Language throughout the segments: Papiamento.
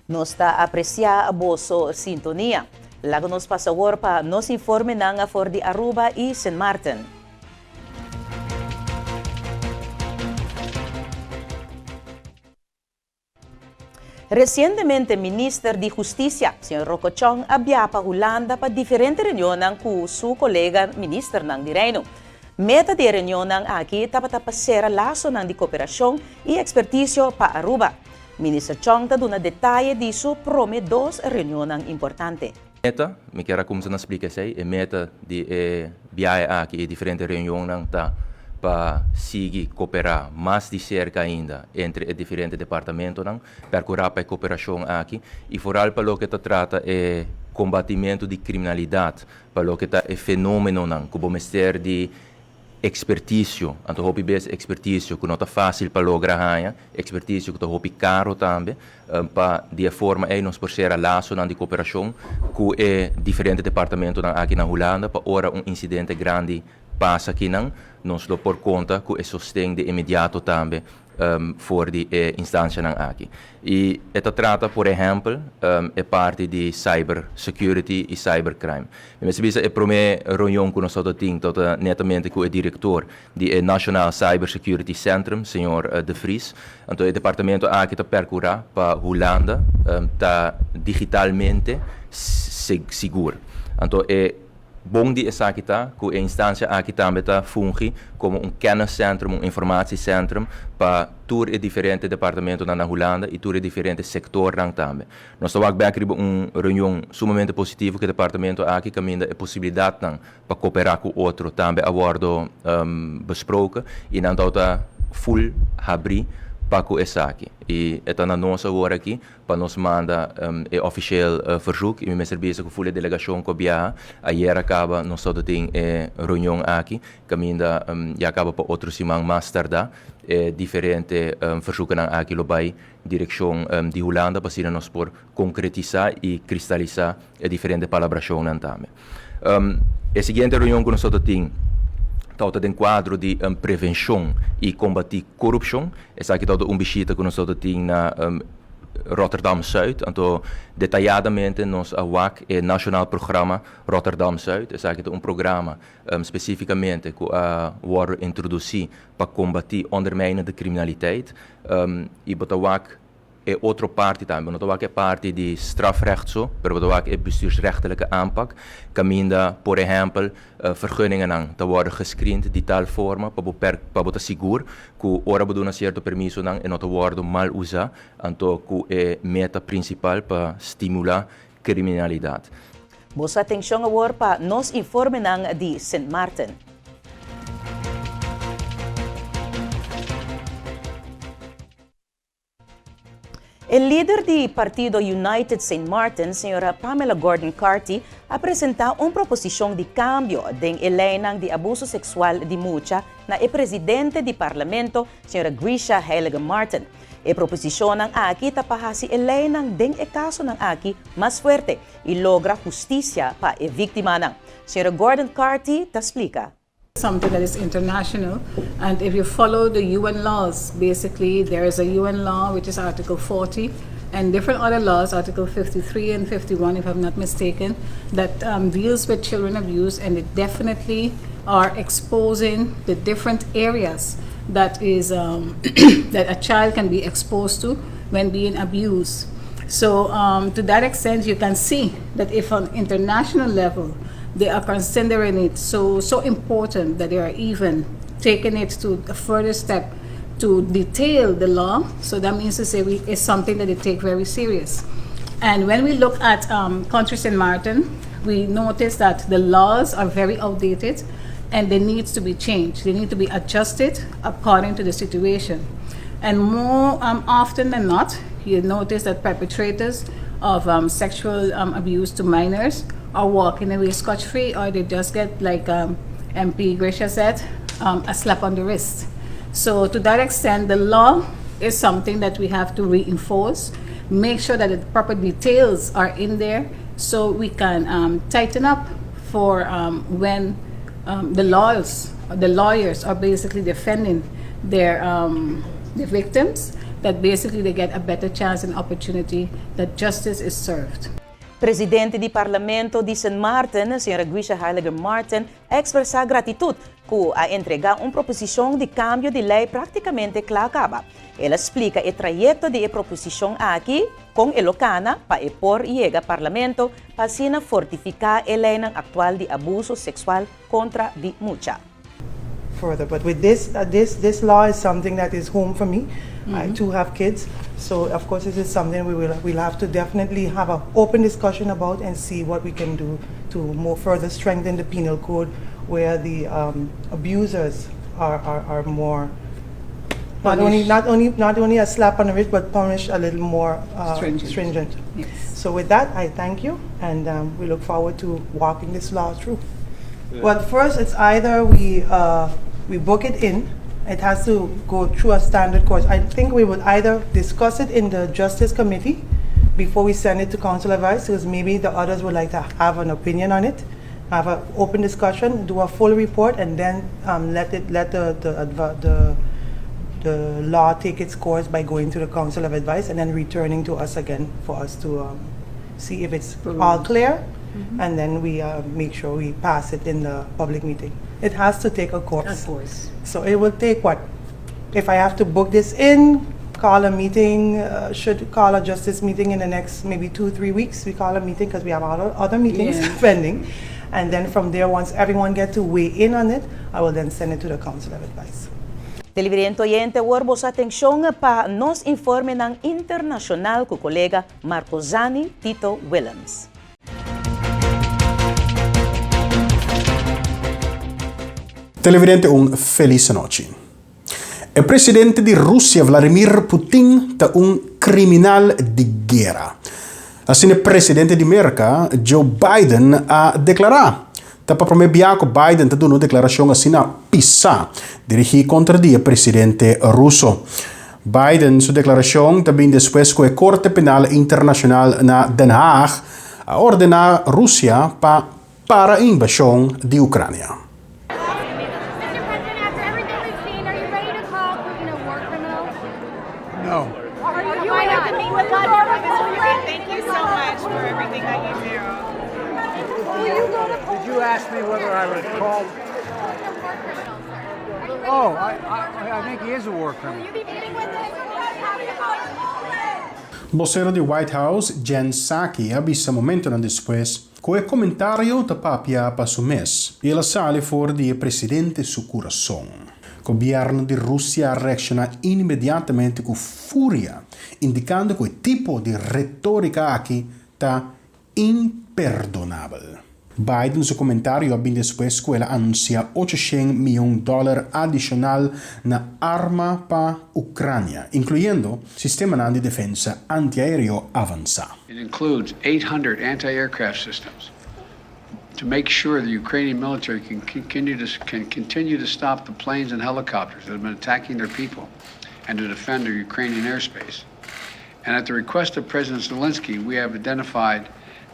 Nos ta aprecia boso sintonia. Laga nos pasa awor pa nos informenan for di Aruba y Sint Maarten. Recientemente Minister di Husticia, señor Rocco Chong a bia pa Hulanda pa diferente reunionnan cu su colega ministernan di Reino. Meta di e reunionnan aki tabata pa cera lasonan di cooperacion y experticio pa Aruba. Minister Chong ta duna detaye di su prome dos reunionnan importante. Meta, Mi kier a kumsa na splika esei. E meta di e biahe aki i e diferente reunionnan ta pa sigui koperá mas di serka ainda entre e diferente departamentonan, perkurá pa e koperashon aki i foral pa loke ta trata e kombatimentu di kriminalidat, pa loke ta e fenómenonan ku bo mester di Ekspertisio, anto hopi bes ekspertisio ku no ta fásil pa logra haña, ekspertisio ku ta hopi karo tambe, pa di e forma ei nos por sera lasonan di koperashon ku e diferente departamentonan aki na Hulanda pa ora un insidente grandi pasa akinan nos lo por konta ku e sosten de inmediato tambe for di e instansianan aki. I e ta trata por ehèmpel e parti di cyber security i cyber crime. Mi mester bisa e promé reunion ku nos tabata tin tabata netamente ku e direktor di e Nationaal Cyber Security Centrum, señor De Vries. Anto e departamento aki ta perkurá pa Hulanda ta digitalmente sigur. Anto e. Bon di esaki ta ku e instansia aki tambe ta fungi komo un kenniscentrum, un informatiecentrum pa tur e diferente departamentonan na Hulanda i tur e diferente sektornan tambe. Nos ta wak bek riba un reunion sumamente positivo ku e departamento aki kaminda e posibilidatnan pa koperá ku otro tambe a wòrdu besproken i nan tabata ful habrí pa ku esaki. I e ta na nos awor aki pa nos manda e officieel verzoek y mi mester bisa cu full e delegacion cu a biaha ayer a caba nos tabata tin e reunion aki caminda ya caba pa otro siman mas tarda e diferente verzoekennan aki lo bay direccion di Hulanda pa asina nos por concretisa y cristalisa e diferente palabracionnan tambe. E siguiente reunion cu nos tabata tin tabata den cuadro di prevencion y combati corupcion. Esaki tabata un bishita cu nos tabata tin na Rotterdam Zuid. Anto detayadamente nos a wak e Nationaal Programma Rotterdam Zuid. Esaki ta un programa specificamente cu a wordo introduci pa combati ondermijnende criminaliteit. Y bo ta wak E otro parti tambe, bo no ta wak e parti di strafrecht so, pero bo ta wak e bestuursrechtelijke aanpak, kaminda por ehèmpel vergunningennan ta wòrdu gescreend di tal forma pa bo per pa bo ta sigur ku ora bo duna sierto permisonan e no ta wòrdu mal usá, anto ku e meta prinsipal pa stimulá kriminalidat. Boso atenshon awor pa nos informenan di Sint Maarten. E lider di partido United Sint Maarten, señora Pamela Gordon-Carty, a presenta un proposicion di cambio den e leynan di abuso sexual di mucha na e presidente di Parlamento, señora Grisha Heyliger-Marten. E proposicionnan aki ta pa haci e leynan den e casonan aki mas fuerte y logra husticia pa e victimanan. Señora Gordon-Carty ta splica. Something that is international and if you follow the UN laws basically there is a UN law which is article 40 and different other laws article 53 and 51 if I'm not mistaken that um, deals with children abuse and it definitely are exposing the different areas that is um, that a child can be exposed to when being abused so um, to that extent you can see that if on international level they are considering it so so important that they are even taking it to a further step to detail the law. So that means to say we, it's something that they take very serious. And when we look at um, country St. Martin, we notice that the laws are very outdated and they need to be changed. They need to be adjusted according to the situation. And more um, often than not, you notice that perpetrators of um, sexual um, abuse to minors are walking away scotch-free or they just get, like um, MP Gracia said, um, a slap on the wrist. So to that extent, the law is something that we have to reinforce, make sure that the proper details are in there so we can um, tighten up for um, when um, the laws, the lawyers are basically defending their um, the victims. that basically they get a better chance and opportunity that justice is served. Presidente di Parlamento di Sint Maarten, señora Guisha Heiliger Martin, a ekspresá gratitut ku a entregá un proposishon di kambio di lei práktikamente kla kaba. El a splika e trayekto di e proposishon aki, kon e lo kana pa e por yega Parlamento pa asina fortifiká e leinan aktual di abuso seksual kontra di mucha. Further. But with this, this, this law is something that is home for me. I too have kids, so of course this is something we will we'll have to definitely have an open discussion about and see what we can do to more further strengthen the penal code where the abusers are more not only Punished. not only a slap on the wrist, but punished a little more stringent. Stringent. Yes. So with that, I thank you, and we look forward to walking this law through. Well, first, it's either we book it in. It has to go through a standard course. I think we would either discuss it in the Justice Committee before we send it to Council Advice, because maybe the others would like to have an opinion on it, have an open discussion, do a full report, and then let the law take its course by going to the Council of Advice and then returning to us again for us to see if it's all clear, and then we make sure we pass it in the public meeting. It has to take a course. Of course. So it will take what? If I have to book this in, call a meeting, should call a justice meeting in the next maybe 2, 3 weeks. We call a meeting because we have other meetings pending. And then from there, once everyone get to weigh in on it, I will then send it to the Council of Advice. Televidente oyente, awor boso atenshon pa nos informe internashonal ku kolega Marco Zani Tito Willems. Televidente, un felis nochi. E presidente di Rusia, Vladimir Putin, ta un kriminal di guera. Asina, e presidente di Merka, Joe Biden, a deklará. Ta pa promé biaha ku Biden ta duna un deklarashon asina pisá, dirigí kontra e presidente ruso. Biden su deklarashon ta bin despues ku e Korte Penal Internashonal na Den Haag a ordená Rusia pa para e invashon di Ukrania. Mr. President, after everything we've seen, are you ready to call Putin a war criminal? No. Are you Why not? To meet with Vladimir Putin? Thank you so much for everything that you do. Did you ask me whether I would call? Putin a war criminal, sir? Are you ready Oh, to call I, him a war I think he is a war criminal. Will you be meeting with him? Bosero di White House, Jen Psaki, a bisa momentonan despues ku e komentario ta papia pa su mes i el a sali for di e presidente su kurason. Gobièrnu di Rusia a reakshoná inmediatamente ku furia, indikando ku e tipo di retórika aki ta imperdonabel. Biden su komentario a bin despues ku el a anunsiá 800 mion di dòler adishonal na arma pa Ukrania, inkluyendo sistema di defensa antiaéreo avansá. It includes 800 anti-aircraft systems to make sure the Ukrainian military can continue to stop the planes and helicopters that have been attacking their people and to defend their Ukrainian airspace. And at the request of President Zelensky, we have identified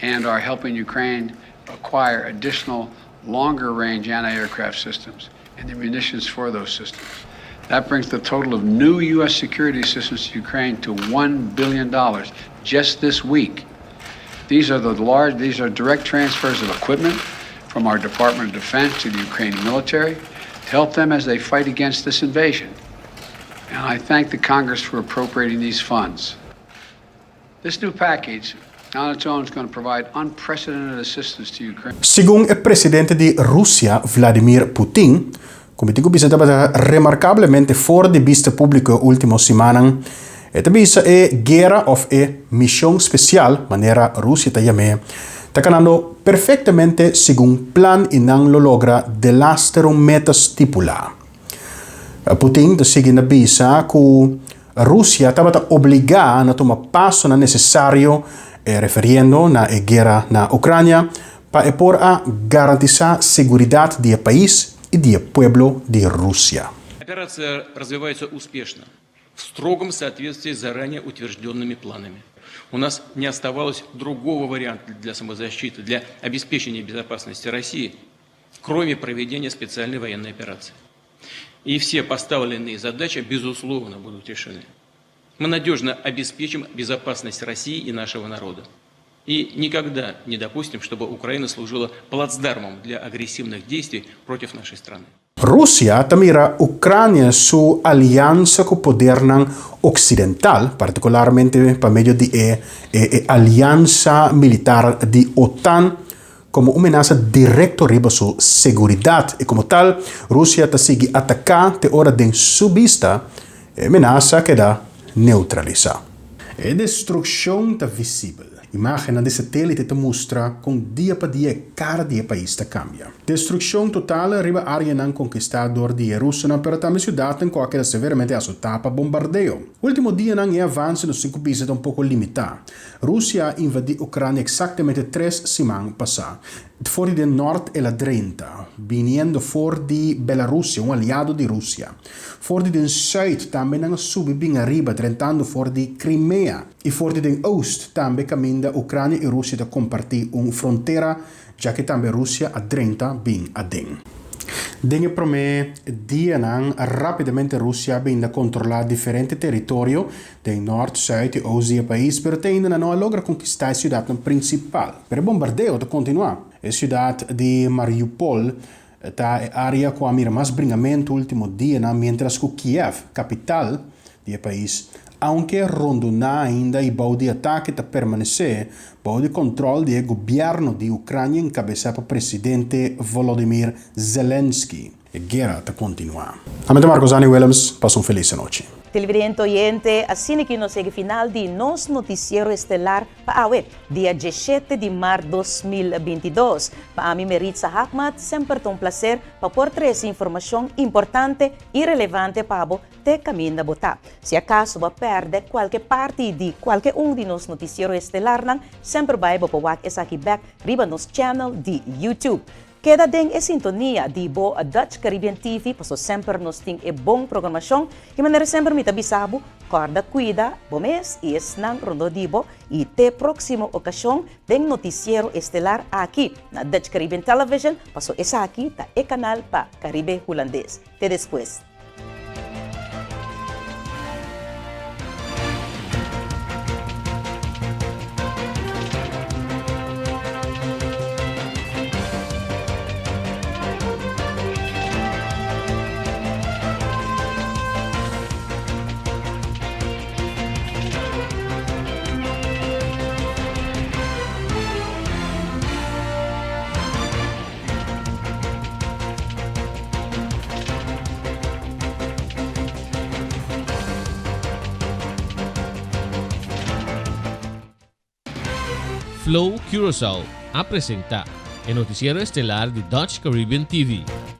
and are helping Ukraine acquire additional longer range anti-aircraft systems and the munitions for those systems. That brings the total of new U.S. security assistance to Ukraine to $1 billion just this week. These are direct transfers of equipment from our Department of Defense to the Ukrainian military to help them as they fight against this invasion. And I thank the Congress for appropriating these funds. This new package on its own is going to provide unprecedented assistance to Ukraine. Segun e presidente di Rusia, Vladimir Putin, ku ta tabata remarkablemente for di bista públiko último siman, e tambe e guera òf e mishon spesial, manera Rusia ta yam'é, ta kanando perfektamente segun plan i nan lo logra delaster un meta stipulá. Putin ta sigui na bisa ku Rusia tabata obligá na tuma paso nesesario, refiriendo na guera na Ukrania, pa por a garantisá seguridat di e pais i di pueblo di Rusia. Операция развивается успешно, в строгом соответствии с заранее утвержденными планами. У нас не оставалось другого варианта для самозащиты, для обеспечения безопасности России, кроме проведения специальной военной операции. И все поставленные задачи, безусловно, будут решены. Мы надежно обеспечим безопасность России и нашего народа. И никогда не допустим, чтобы Украина служила плацдармом для агрессивных действий против нашей страны. Rusia ta mira Ucrania su aliansa cu podernan occidental, particularmente pa medio di e e aliansa militar di OTAN, como un menasa directo riba su seguridad y como tal Rusia ta sigui ataca te ora den su bista e menasa keda neutralisa. E destruccion ta visibel. Imagennan di satelite ta mustra con dia pa dia e cara di e pais ta cambia. Destruccion total riba areanan conquista door di e Rusonan pero tambe ciudadnan cu a keda severamente azota pa bombardeo. Ultimo dianan e avance nos tin cu bisa ta un poco limita. Rusia a invadi Ucrania exactamente tres siman pasa. For di den nort el a drenta, biniendo for di Belarusia, un aliado di Rusia. For di den sùit tambe nan a subi bin ariba, drentando for di Crimea. I for di den oost tambe kaminda Ucrania i Rusia ta kompartí un frontera, dja ke tambe Rusia a drenta bin aden. Den e promé dianan rápidamente Rusia a bin na kontrolá diferente teritorio den nort, sùit i oost di e pais, pero te ainda nan no a logra konkistá e siudatnan prinsipal. Pero e bombardeo ta kontinuá. E siudat di Mariupol ta e área ku a mira mas bringamentu último dianan, miéntras ku Kiev, kapital di e pais, aunke rondoná ainda i bou di atake, ta permanesé bou di kòntròl di e gobièrnu di Ukrania enkabesá pa presidente Volodymyr Zelensky. E guera ta kontinuá. Ami ta Marcosani Willems, pasa un felis anochi. Televidente oyente, asina ki nos yega final di nos noticiero estelar pa awe, dia 17 di maart 2022. Pa ami Meritza Haakmat, semper ta un placer pa por trece informacion importante y relevante pa bo te caminda bo ta. Si acaso bo a perde cualke parti di cualke un di nos noticiero estelarnan, semper bay bo por wak esaki bek riba nos channel di YouTube. Keda den e sintonia di bo Dutch Caribbean TV paso semper nos tin e bon programacion y manera semper mi ta bisa bo, corda cuida bo mes y esnan rondó di bo y te proximo ocasion den Noticiero Estelar aki na Dutch Caribbean Television paso esaki ta e canal pa Caribe Hulandes. Te despues. Flow Curaçao a presenta e noticiero estelar di Dutch Caribbean TV.